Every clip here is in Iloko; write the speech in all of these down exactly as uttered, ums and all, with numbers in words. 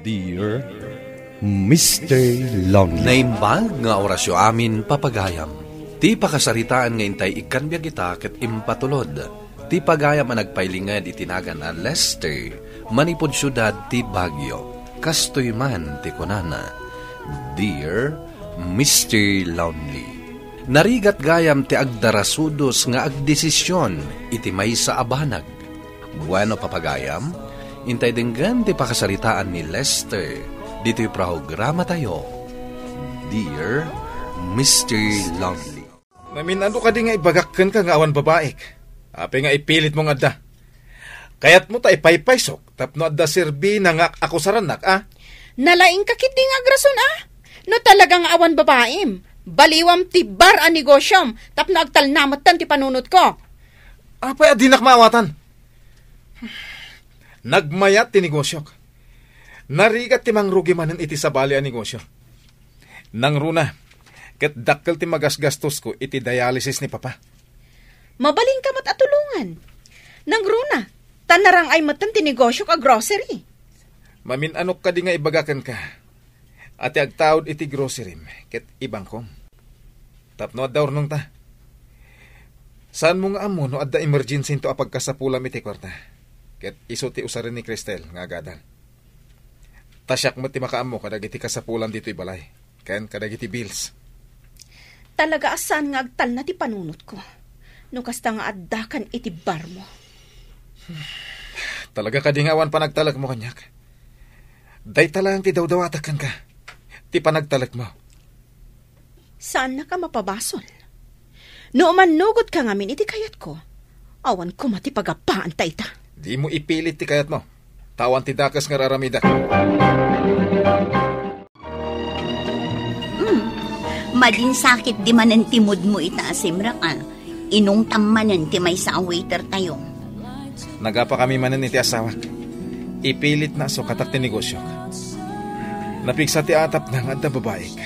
Dear Mister Lonely. Naimbag nga orasyo amin, papagayam. Ti pakasaritaan nga intay ikkan biag ita ket impatulod ti pagayam a nagpailinged iti nagan a Lester, manipud siudad ti Baguio. Kastoy man ti kunana, "Dear Mister Lonely, narigat gayam ti agdarasudos nga agdesisyon iti maysa a banag." Bueno, papagayam, intay denggen ti pakasaritaan ni Lester ditoy programatayo, Dear Mister Lonely. Namin-ano kadi nga ibagak kenka nga awan babaik? Apay nga ipilitmo nga adda? Kayatmo ta ipaypaysok tapno adda serbina nga akusarannak, a? Nalaingka ketdi nga agrason, a? No talaga nga awan babaim, baliwam ti bar a negosyom tapno agtalna metten ti panunotko. Apay a dinak maawatan? Nagmayat ti negosyok. Narigat ti mangrugi manen iti sabali a negosyo. Nangruna, ket dakkel ti magasgastosko iti dialysis ni Papa. Mabalinka met a tulongan. Nangruna, ta narang-ay metten ti negosyok a grocery. Mamin-anok kadi nga ibaga kenka a ti agtaud iti grocery ket ibangkom. Tapno adda urnongta. Saanmo nga ammo no adda emergency into a pagkasapulam iti kuarta. Ket isu ti usaren ni Cristel nga agadal. Ta siak met ti makaammo kadagiti kasapulam ditoy balay ken kadagiti bills. Talaga a saan nga agtalna ti panunotko no kasta nga addakan iti barmo. Talaga kadi nga awan panagtalekmo kaniak? Dayta laeng ti dawdawatek kenka, ti panagtalekmo. Saannaka mapabasol. No umannugotka ngamin iti kayatko, awan koma ti pagappaanta ita. Dimo ipilit ti kayatmo, ta awan ti dakes nga ar-aramidek. Hmm. Madinsakit di manen ti moodmo ita a simrek, a. Inungtam manen ti maysa a waiter tayo. Nagapakami manen iti asawak. Ipilitna a sukatak ti negosyok. Napigsa ti atapna nga adda babaik.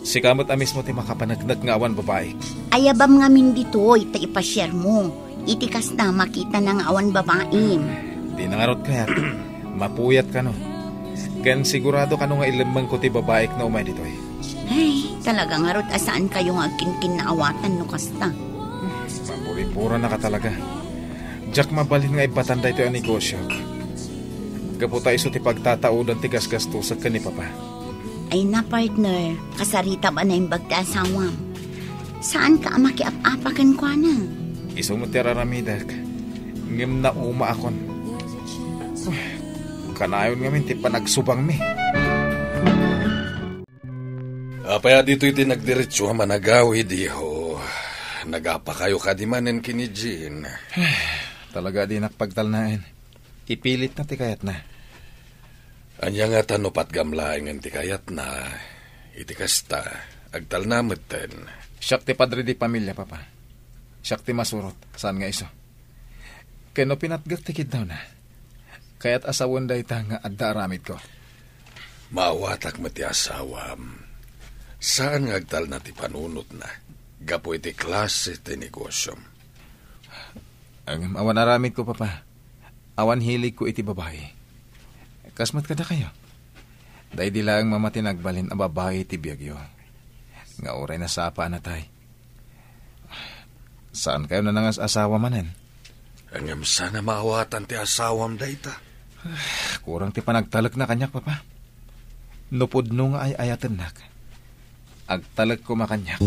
Sika met a mismo ti makapaneknek nga awan babaik. Ayabam ngamin ditoy ta ipasiermo. Iti kasta, makitana nga awan babaim. Dina ngarud kayat. Mapuyat kano. Ken sigurado kano nga ilemmengko ti babaik no umay ditoy. Ay, talaga ngarud a saankayo nga agkinkinnaawatan no kasta. Maburiburanaka talaga. Diak mabalin nga ibbatan daytoy a negosyok. Gapu ta isu ti pagtataudan ti gasgastusek ken ni Papa. Ay na, partner, kasaritam a naimbag ti asawam. Saanka a makiap-apa kenkuana. Isu met ti ar-aramidek, ngem naumaakon. Kanayon ngamin ti panagsubangmi. Apay a ditoy ti nagdiretso a managawid, iho? Nagapakayo kadi manen ken ni Jean? Talaga a dinak pagtalnaen. Ipilitna ti kayatna. Ania ngata no patgam laengen ti kayatna? Iti kasta, agtalna metten. Siak ti padre di pamilia, Papa. Siak ti masurot, saan nga isu. Ken no pinatgek ti kiddawna, kayat a sawen dayta nga adda aramidko. Maawatak met ti asawam. Saan nga agtalna ti panunotna gapu iti klase ti negosyom. Ngem awan aramidko, Papa. Awan hiligko iti babai. Kas met kadakayo. Daydi laeng mamati nagbalin a babai ti biagyo. Nga uray nasapa a natay. Saankayo nanangas-asawa manen? Ngem saan a maawatan ti asawam dayta? Kurang ti panagtalekna kaniak, Papa. No pudno nga ay-ayatennak, agtalek koma kaniak.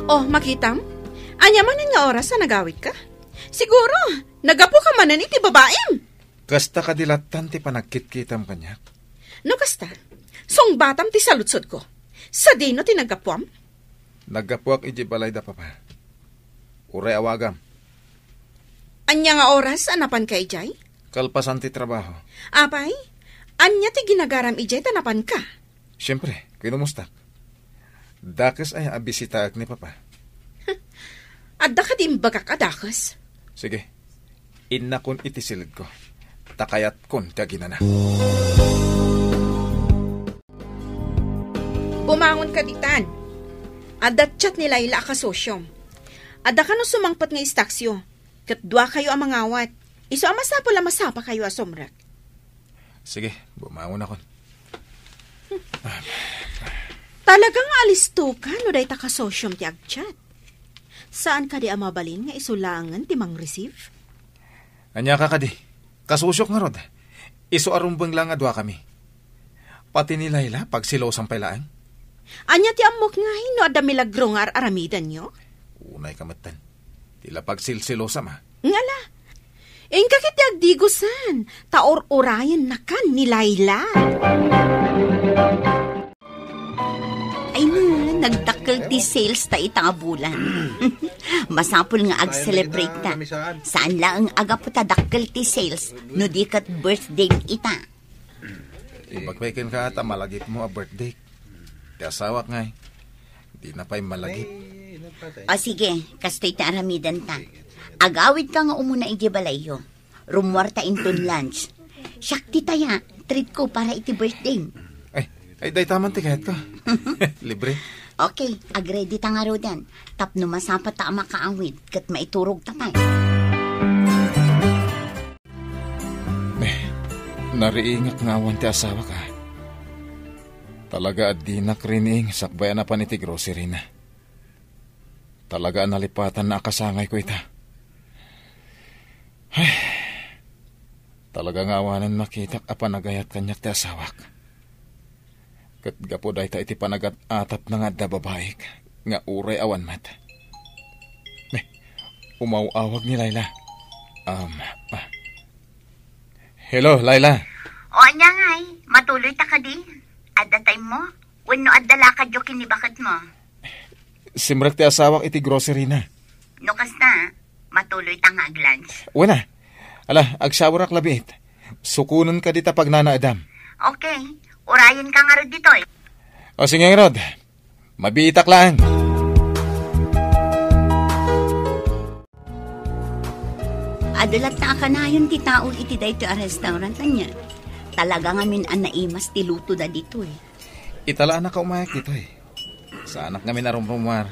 Oh, makitam? Ania manen nga oras a nagawidka? Siguro, naggapuka manen iti babaim. Kasta kadi lattan ti panagkitkitam kaniak? No kasta, sungbatam ti saludsodko. Sadino ti naggapuam? Naggapuak idiay balay da Papa. Uray awagam. Ania nga oras a napanka idiay? Kalpasan ti trabaho. Apay, ania ti ginagaram idiay ta napanka? Siempre, kinumustak. Dakes aya a bisitaek ni Papa? Adda kadi imbagak a dakes? Sige, innakon iti siledko, ta kayatkon ti aginana. Bumangon ka ditan. Adda chat ni Laila a kasosyom. Adda kano sumangpet nga istaksyo. Ket duakayo a mangawat. Isu a masapul a masapakayo a sumrek. Sige, bumangon akon. Talaga nga alisto ka no dayta kasosyom ti agchat. Saan kadi a mabalin nga isu laengen ti mangreceive? Ania ka kadi? Kasosiok ngarud. Isu a rumbeng la nga duakami. Pati ni Laila, pagsilosam pay laeng. Ania ti ammok ngay no adda milagro nga ar-aramidanyo? Unay ka metten. Ti la pagsilsilosam, a. Ngala, inka ket ti agdigosan, ta ur-urayennakan ni Laila. Ay na, nagdakkel ti sales ta ita nga bulan. Masapul nga ag-celebrate ta. Saan laeng a gapu ta dakkel ti sales, no di ket birthday ita. Ibagbaga kenka ta malagipmo a birthday. Ti asawak ngay, dina pay malagip. O sige, kastoy ti aramidenta. Agawidka nga umuna idiay balayyo. Rummuarta inton lunch. Siak ti taya, treat ko para iti birthday. Ay, ay, dayta man ti kayatko. Libre. Okay, agredi ta ngaruden. Tapno masapata a makaawid, ket maiturogta pay. Eh, nariingak nga awan ti asawak, a. Talaga a dinak riniing sakbay a napan iti grocery na. Talaga a nalipatanna a kasangayko ita. Ay, talaga nga awanen makitak a panagayat kaniak ti asawak. Ket gapu dayta iti panagat-atapna nga adda babaik nga uray awan met. Eh, umaw-awag ni Laila. Um, ah. Hello, Laila. O, ania ngay? Matuloy ta kadi? Adda time mo? Wenno adda lakadyo ken ni baketmo? Simrek ti asawak iti grocery na. No kasta, matuloy ta nga ag-lunch. Wen a. Ala, agshawerak la biit. Sukonen kadi ta pagnanaedam. Okay. Urayenka ngarud ditoy. O, sige ngarud. Mabiitak laeng. Adda latta a kanayon ti tao iti daytoy a restaurant, ania? Talaga ngamin a naimas ti lutoda ditoy. Ita la a nakaumayak ditoy. Saanak ngamin a rumrumuar.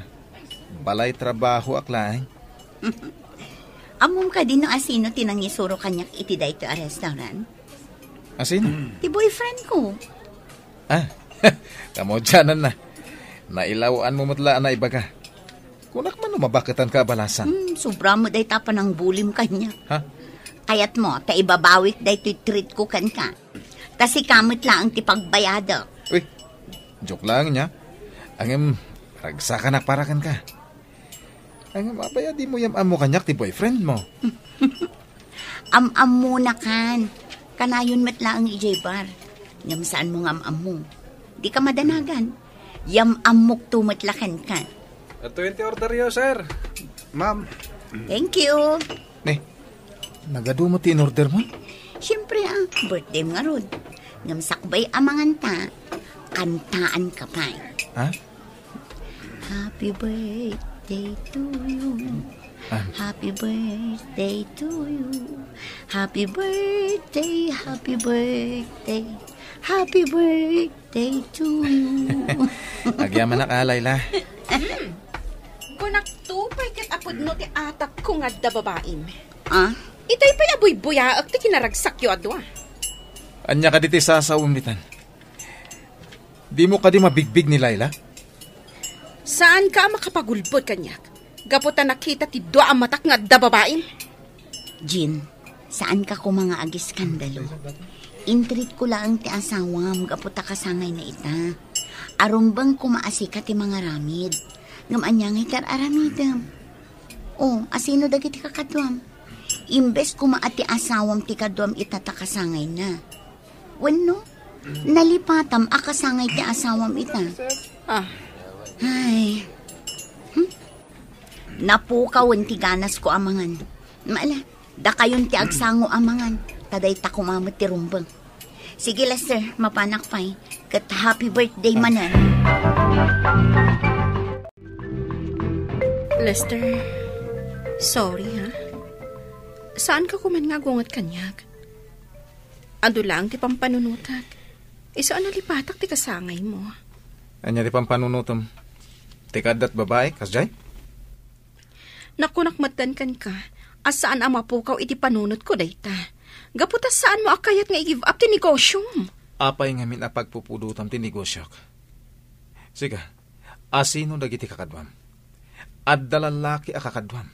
Balay trabahoak laeng. Ammom kadi no asino ti nangisuro kaniak iti daytoy a restaurant? Asino? Ti boyfriend ko. Ah, kamaudiananna. Nailaw-anmo met la a naibaga. Kunak man no mabaketanka a balasan. Hmm, sobra met dayta panangbulim kaniak. Ha? Kayatmo ta ibabawik daytoy treat ko kenka. Ta sika met laeng ti pagbayadek. Uy, joke laeng nia. Ngem, ragsakanak para kenka. Ngem, apay a dimo yam-ammo kaniak ti boyfriendmo? Am-ammonakan. Kanayon met laeng idiay bar. Ngem saanmo nga am-ammo. Dika madanagan. Yam-ammokto met la kenka. Adtoyen ti orderyo, sir. Ma'am. Thank you. Ne, nagadu met ti in-ordermon? Siempre, a, birthday mo ngarud. Ngem sakbay a manganta, kantaanka pay. Ha? Happy birthday to you. Ah. Happy birthday to you. Happy birthday, happy birthday, happy birthday to you. Agyamanak, a, Laila. Hmm. Kunakto pay ket a pudno ti atapko nga adda babaim. Ah? Itay pay a buybuyaek ti kinaragsakyo a dua. Ania kadi ti sasawem ditan? Dimo kadi mabigbig ni Laila? Saanka a makapagulbod kaniak gapu ta nakita ti dua a matak nga adda babaim? Jean, saanka koma nga agiskandalo. Intreat ko laeng ti asawam gapu ta kasangayna ita. Arumbeng koma a sika ti mangaramid. Ngem ania ngay ti ar-aramidem? O, asino dagiti kakaduam? Imbes koma a ti asawam ti kaduam ita ta kasangayna. Wenno, nalipatam a kasangay ti asawam ita. Ah. Ay. Hmm? Napukawen ti ganasko a mangan. Maala, dakayon ti agsango a mangan. Ta dayta koma met ti rumbeng. Sige, Lester, mapanak pay. Ket happy birthday manen. Lester, sorry, ha? Saanka koma nga agunget kaniak? Adu laeng ti pampanunotak. Isu a nalipatak ti kasangaymo. Ania ti pampanunotem? Ti kaaddat babai, kasdiay? Nakunak metten kenka, a saan a mapukaw iti panunotko dayta. Gapu ta saanmo a kayat nga i-give up ti negosiom. Apay ngamin a pagpupudotam ti negosiok? Sika, asino dagiti kakaduam? Adda lalaki a kakaduam.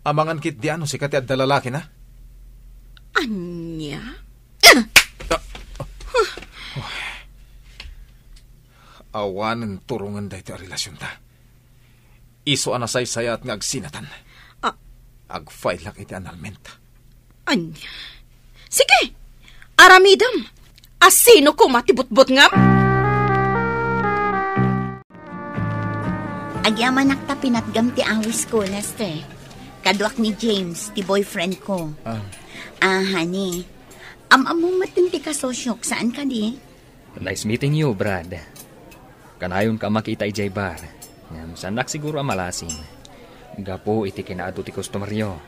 Amangan ketdi a no sika ti adda lalakina? Ania? Ah! Awanen turongen daytoy a relasionta. Isu a nasaysayaat nga agsinatan. Ah. Agfailak iti annulment. Ania? Sige! Aramidem! Asino koma ti butbutngam? Agyamanak ta pinatgam ti awis ko, Lester. Kaduak ni James, ti boyfriend ko. Ah. Ah, honey. Am-ammom met ti kasosyok, saan kadi? Nice meeting you, Brad. Kanayon ka makita idiay bar. Ngem saannak siguro a malasim. Gapu iti kinaadu ti customeryo.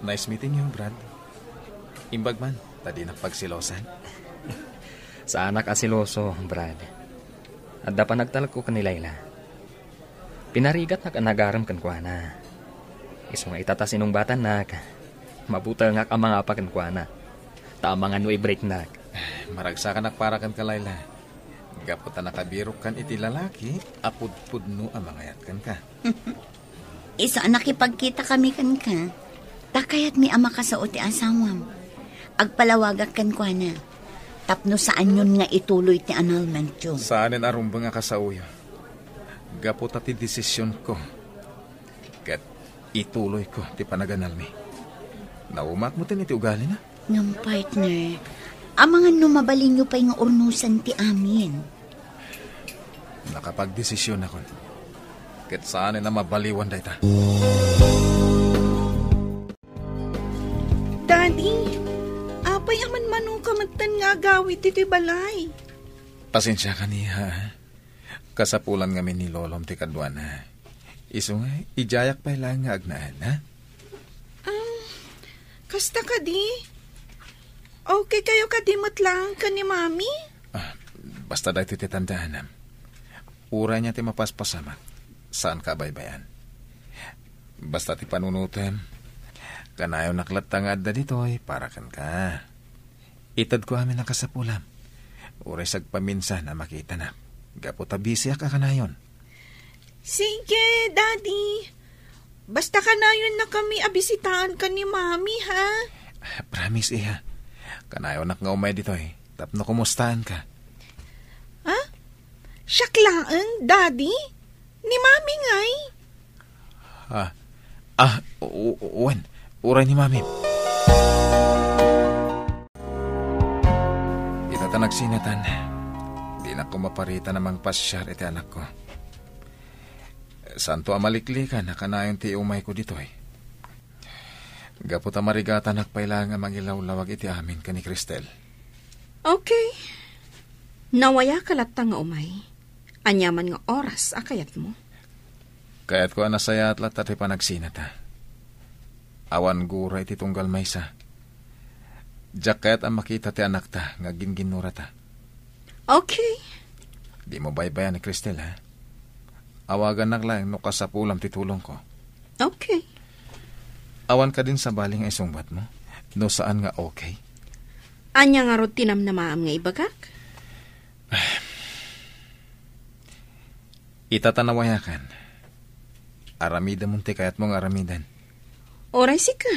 Nice meeting you, Brad. Imbag man, ta dinak pagselosan. Saanak a seloso, Brad. Adda panagtalekko ken ni Laila. Pinarigatnak a nagarem kenkuana. Isu nga ita ta sinungbatannak, mabutengak a mangapa kenkuana. Ta amangan no i-breaknak. Maragsakanak para kenka, Laila. Gapu ta nakabirokkan iti lalaki a pudpudno a mangayat kenka. Isu a nakipagkitakami kenka, ta kayatmi a makasao ti asawam. Agpalawagak kenkuana, tapno saanyon nga ituloy ti annulmentyo. Saanen a rumbeng a kasaoyo. Gapu ta ti desisionko, ket ituloyko ti panaganalmi. Naumaak metten iti ugalina. Ngem, partner, amangan no mabalinyo pay nga urnosen ti amin. Nakapagdesisionakon. Ket saanen a mabaliwan dayta. Daddy, apay a manmanoka metten nga agawid ditoy balay? Pasensiakan, iha. Kasapulan ngamin ni Lolom ti kaduana. Isu nga, idiayak pay laeng nga agnaed, ha? Um, kasta kadi? Okay kayo kadi met laeng ken ni Mami? Ah, basta daytoy ti tandaanam. Uray ania ti mapaspasamak, saanka a baybay-an. Basta ti panunotem, kanayonak latta nga adda ditoy para kenka. Itedko amin a kasapulam. Uray sagpaminsan a makitanak. Gapu ta busyak a kanayon. Sige, Daddy. Basta kanayonnakami a bisitaan ken ni Mami, ha? Promise, iha. Kanayonak nga umay ditoy tapno kumustaanka. Ha? Siak laeng, Daddy? Ni Mami ngay? Ah, ah, u-, u-, wen, uray ni Mami. Ita ta nagsinatan, dinak koma paritan a mangpasiar iti anakko. Saanto a maliklikan a kanayon ti umayko ditoy. Gapu ta marigatanak pay laeng a mangilawlawag iti amin ken ni Cristel. Okay. Nawayaka latta nga umay. Ania man nga oras a kayatmo? Kayatko a nasayaat latta ti panagsinata. Awan gura iti tunggal maysa. Diak kayat a makita ti anakta nga agginginnurata. Okay. Dimo baybayan ni Cristel, ha? Awagannak laeng no kasapulam ti tulongko. Okay. Awan kadin sabali nga isungbatmo? No saan nga okay? Ania ngarud ti namnamaam nga ibagak? Ita ta nawayakan, aramidem ti kayatmo nga aramiden. Uray sika.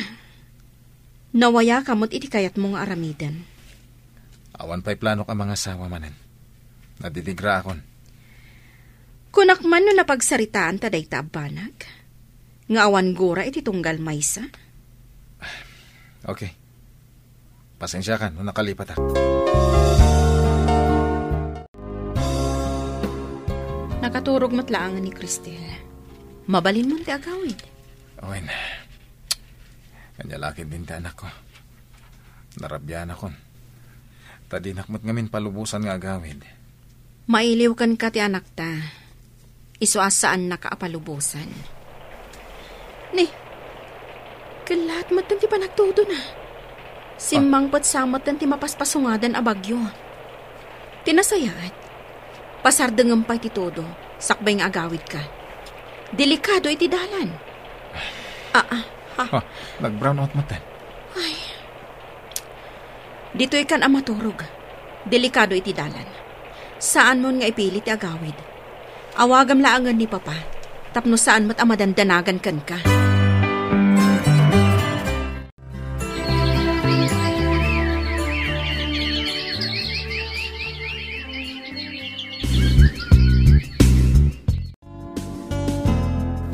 Nawayakam met iti kayatmo nga aramiden. Awan pay planok a mangasawa manen. Nadiligraakon. Kunak man no napagsaritaan ta dayta a banag, nga awan gura iti tunggal maysa. Okay. Pasensiakan no nakalipatak. Nakaturog met laangen ni Cristel. Mabalinmon ti agawid. Wen, ania la ketdin ti anakko? Narabianakon. Ta dinak met ngamin palubosan nga agawid. Mailiw kenka ti anakta. Isu a saannaka a palubosan. Ni, kellaat metten ti panagtudona. Simmangpet sa metten ti mapaspasungadan a bagyo. Ti nasayaat, pasardengem pay ti todo, sakbay nga agawidka. Delikado iti dalan. Aa, Ha, nag-brownout met. Ditoy kan a maturog. Delikado iti dalan. Saanmon nga ipili ti agawid. Awagam laengen ni Papa, tapno saan met a madandanagan kenka.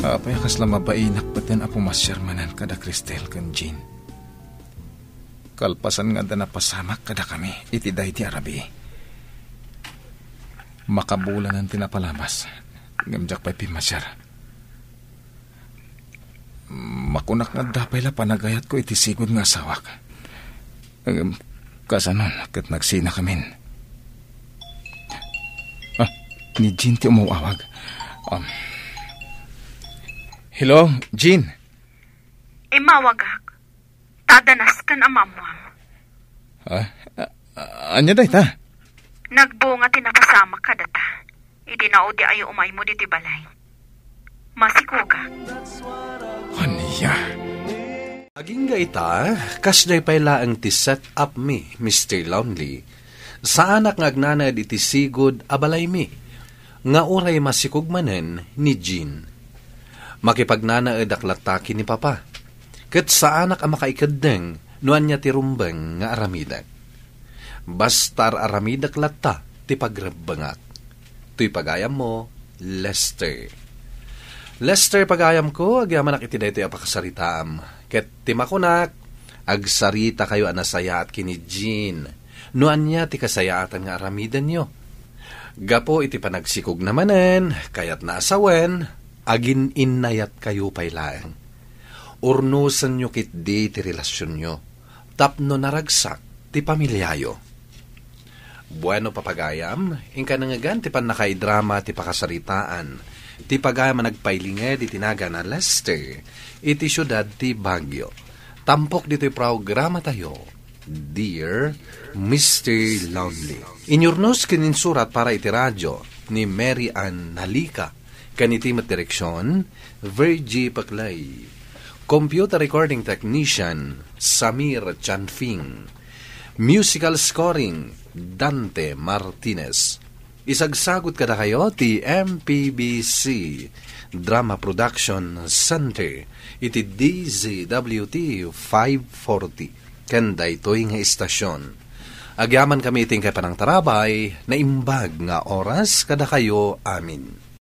Apay a kasla mabainak peten a pumasiar manen kada Cristel ken Jean. Kalpasan nga adda napasamak kadakami iti daydi a rabii. Makabulanen ti napalabas, ngem diak pay pimmasiar. Makunak nga adda pay la panagayatko iti sigud nga asawak. Ngem kasanon ket nagsinakamin. Ah, ni Jean ti umaw-awag. Um, hello, Jean? Immawagak. Ta adda nasken a maammoam. Ah, a-, a-, ania dayta? Nagbunga ti napasamak kadata. Iti naudiayo umaymo ditoy balay. Masikogak. Ania? Agingga ita, kasdiay pay laeng ti set up mi, Mister Lonely. Saanak nga agnanaed iti sigud a balaymi, nga uray masikog manen ni Jean. Makipagnanaedak latta ken ni Papa, ket saanak a makaikeddeng no ania ti rumbeng nga aramidek. Basta ar-aramidek latta ti pagrebbengak. Toy pagayammo, Lester. Lester, pagayamko, agyamanak iti daytoy a pakasaritaam. Ket ti makunak, agsaritakayo a nasayaat ken ni Jean no ania ti kasayaatan nga aramidenyo. Gapu iti panagsikogna manen, kayatna a sawen, agin-innayatkayo pay laeng. Urnosenyo ketdi ti relasionyo tapno naragsak ti pamiliayo. Bueno, papagayam, inka nangngegan ti pannakaidrama ti pakasaritaan ti pagayam a nagpailinged iti nagan a Lester iti siudad ti Baguio. Tampok ditoy programatayo, Dear Mister Lonely. Inyurnos ken insurat para iti radio ni Mary Ann Nalica, ken iti met direksion, Virgie Paclay. Computer recording technician, Samir Chanfing. Musical scoring, Dante Martinez. Isagsagut kadakayo ti M P B C Drama Production Center iti D Z W T five forty. Ken daytoy nga istasion, agyamankami iti inkay panangtarabay, naimbag nga oras kadakayo amin.